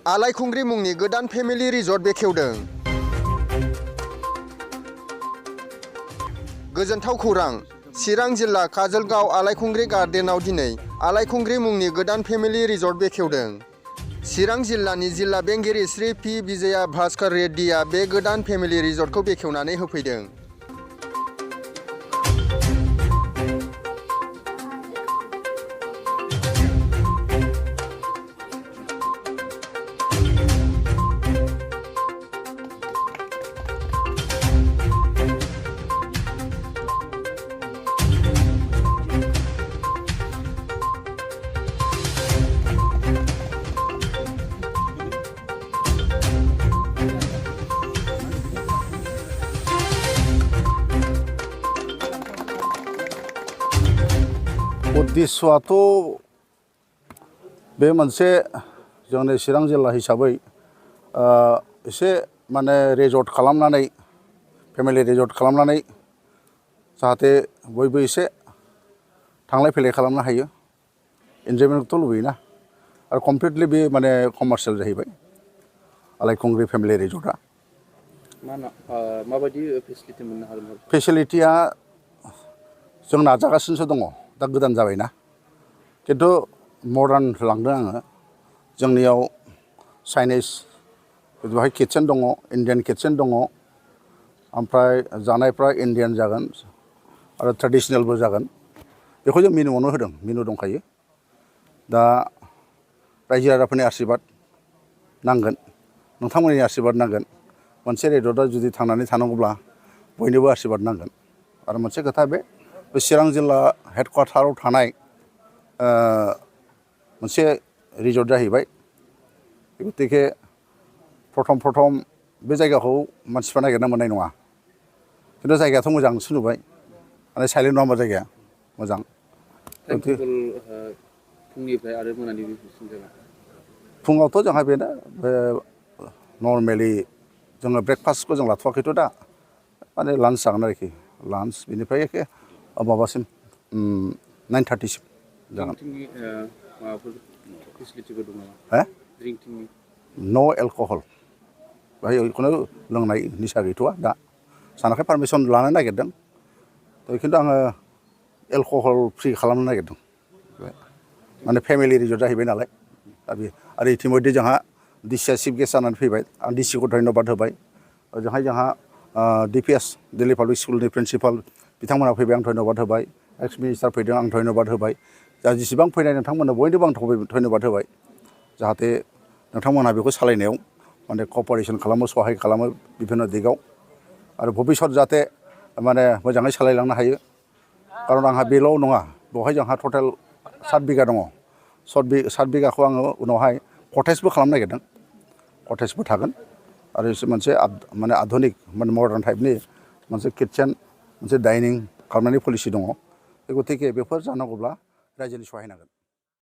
आलाइ खुंग्रि मुंनि गोदान family resort बेखेवदों। गोजोनथाव खौरां, चिरां जिल्ला काजलगाव आलाइखुंग्रि गार्डेनाव दिनै आलाइखुंग्रि मुंनि गोदान फेमिलि रिजर्ट बेखेवदों। चिरां जिल्लानि जिल्ला बेंगिरि श्री पि विजया भास्कर रेड्डीया बे गोदान फेमिलि रिजर्टखौ बेखेवनानै होफैदों। उद्देश्यआथ' बे मोनसे जोंनि चिरां जिल्ला हिसाबै एसे माने रिजर्ट खालामनानै फेमिलि रिजर्ट खालामनानै जाहाथे बयबो एसे थांलाय फैलाय खालामनो हायो। एन्जयमेन्टखौथ' लुबैयोना आरो कमप्लिटलि बे माने कमार्शियेल जाहैबाय आलाइखुंग्रि फेमिलि रिजर्टआ। माबायदि फेसिलिटि मोननो हागोन? फेसिलिटिया जों नाजागासिनोसो दङ, दा गोदान जाबायना, खिन्थु मडार्न लांदों आङो। जोंनियाव चाइनिस बेवहाय किटचेन दङ, इन्डियान किटचेन दङ, ओमफ्राय जानायफ्रा इन्डियान जागोन आरो ट्रेडिसनेलबो जागोन। बेखौ जों मेनुआवनो होदों, मेनु दंखायो। दा रायजो राजाफोरनि आशीर्बाद नांगोन, नोंथांमोननि आशीर्बाद नांगोन। मोनसे रिजर्टआ जुदि थांनानै थानांगौब्ला बयनोबो आशीर्बाद नांगोन। आरो मोनसे खोथा, बे चिरां जिल्ला हेडक्वार्टाराव थानाय मोनसे रिजर्ट जाहैबाय। गतिके प्रथम बे जायगाखौ मानसिफ्रा नागिरना मोननाय नङा, खिन्थु जायगायाथ' मोजांसो नुबाय। माने साइलेन्ट नङा होमबा, जायगाया मोजां। फुंनिफ्राय आरो मोनानि जायगा फुङावथ' जोंहा बेनो नर्मेलि जोङो ब्रेकफास्टखौ जों लाथ'वाखैथ' दा, माने लान्च जागोन आरोखि। लान्च बेनिफ्राय एखे माबासिम 9:30सिम जागोन। नो एलकहल, बेहाय खुनु लोंनाय निसा गैथ'वा दा। सानाखै पारमिसन लानो नागिरदों, खिन्थु आङो एलकहल फ्रि खालामनो नागिरदों। माने फेमिलि रिजर्ट जाहैबाय नालाय। दा बे आरो इतिमध्य जोंहा डिसिआ चिफ गेस्ट जानानै फैबाय। आं डिसिखौ धन्यबाद होबाय। ओजोंहाय जोंहा DPS दिल्ली पाब्लिक स्कुलनि प्रिन्सिपाल बिथांमोना फैबाय, आं धन्यबाद होबाय। एक्स मिनिस्टार फैदों, आं धन्यबाद होबाय। दा जेसेबां फैनाय नोंथांमोननो बयनोबो आं धन्यबाद होबाय। जाहाथे नोंथांमोनहा बेखौ सालायनायाव माने कपारेसन खालामो, सहाय खालामो बिभिन्न दिगाव। आरो भबिष्यत जाहाथे माने मोजाङै सालायलांनो हायो। खारन आंहा बेल' नङा, बेवहाय जोंहा टटेल 7 बिगा दङ। 7 बिगाखौ आङो उनावहाय कटेजबो खालामनो नागिरदों। कटेजबो थागोन आरो मोनसे माने आधुनिक माने मडार्न टाइपनि मोनसे किटचेन, मोनसे डाइनिं खालामनायनि पलिसि दङ। गतिके बेफोर जानांगौब्ला रायजोनि सहाय नांगोन।